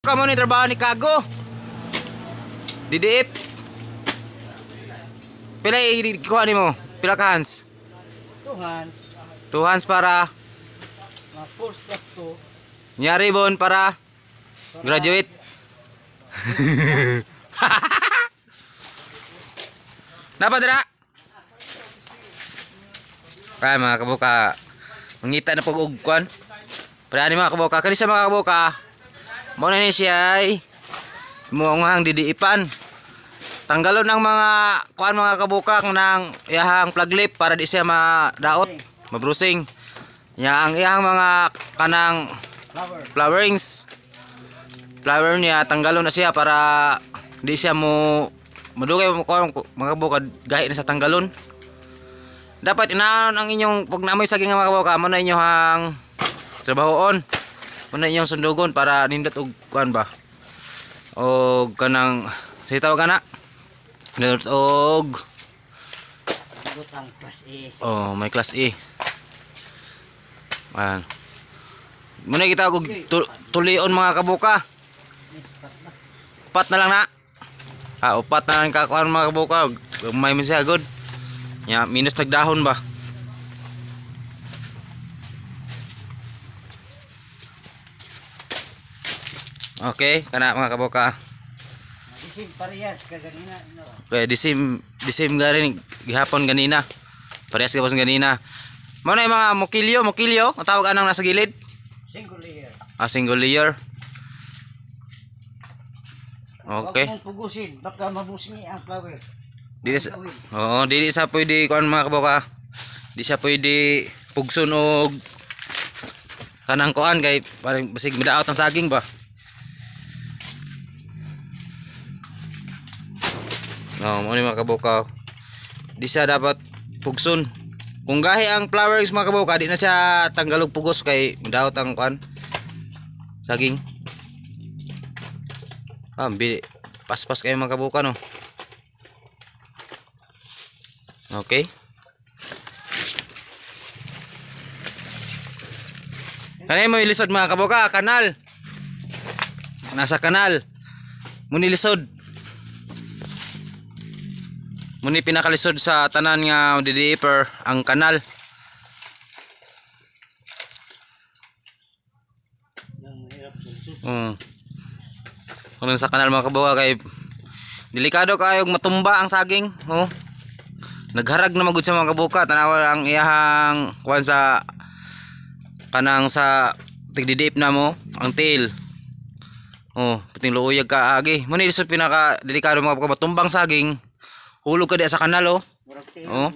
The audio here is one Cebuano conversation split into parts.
Kamo ni trabaho ni Kago. DDF. Pila ikuha nimo? Pila ka hands? 2 hands. 2 hands para Mga 4 plus 2. Nya ribbon para graduate. Napa dira? Ay mga kabuka, mangita na pag og kuan. Para ani mga kabuka, kani sa mga kabuka. Mo na ni siya ay muang didiipan. Tanggalon ang mga kuan mga kabuka ng iyahang plug lip para di siya madaot, mabrusing. Nya ang iyahang mga kanang flowerings. Flower niya tanggalon na siya para di siya mo madugay mo kuan mga kabuka gahi na sa tanggalon. Dapat inaanon ang inyong pag naamoy saging nga mga kabuka, mo na inyong trabahoon. Mo na inyong sundugon para nindot og kuan ba. Og kanang sitaw kana. Nindot og Nindot ang class A. Oh, may class A. Ayan. Muna kita og tulion mga kabuka. Upat na lang na. Ah, upat na lang kakuan mga kabuka. May man siya good. Ya, minus nagdahon ba? Okay, kana mga kabuka. Disim parehas ka ganina. No? Okay, disim garin gihapon ganina. Parehas gihapon ganina. Mao na yung mga mokilyo, ang tawag anang nasa gilid? Single layer. Ah, single layer. Okay. Huwag mong pugusin, baka mabusingi ang flower. Dili sa, oo, dili sa pwede kuan mga kabuka. Di siya pwede pugson og kanang kuan kay parang basig midaot ang saging ba. No, mo ni mga kabuka. Di siya dapat pugson. Kung gahi ang flowers mga kabuka, di na siya tanggalog pugos kay midaot ang kuan saging. Ah, paspas kayo mga kabuka no. Okay. Kanay mo ilisod mga kabuka, kanal. Nasa kanal. Muni lisod. Muni pinakalisod sa tanan nga didiiper ang kanal. Kung sa kanal mga kabuka kay delikado kayo matumba ang saging, oh. Nagharag na magud sa mga kabuka, tanawa ang iyahang kuan sa kanang sa tigdidip na mo ang tail. Oh, puting luuyag ka agi. Muni lisod pinaka delikado mga kabuka, matumbang saging. Hulog ka diya sa kanal oh. Oh.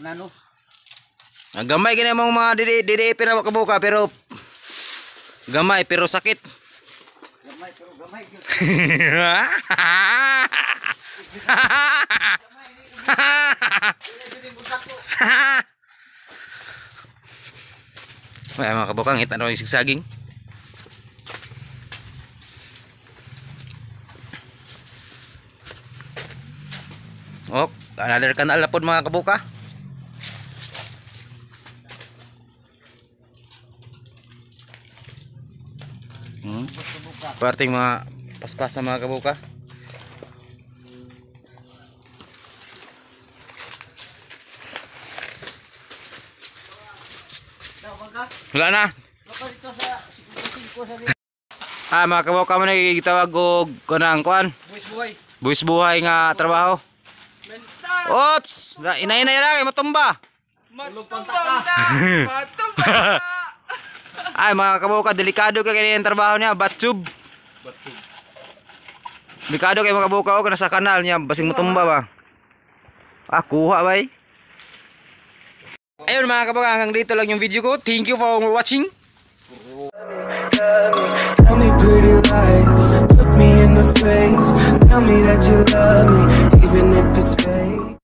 Gamay kini mong mga didi na kabuka pero gamay pero sakit. Gamay pero gamay gyud. Ay, mga kabuka, ngita na yung sigsaging. Oh, another kanal na po mga kabuka. Parting mga paspas na mga kabuka. Wala na. Ah, mga kabuka mo na gitawag og kanang kuan. Buwis buhay. Buwis buhay nga trabaho. Oops! Inay-inay ra kay matumba. Matumba na. Matumba na. Ay mga kabuka, delikado kay kini ang trabaho niya, batsub. Delikado kay mga kabuka og nasa kanal niya, basing matumba ba. Ah, kuha bay. Ayun mga kabuka, hanggang dito lang yung video ko. Thank you for watching. Tell me pretty lies, look me in the face. Tell me that you love me, even if it's fake.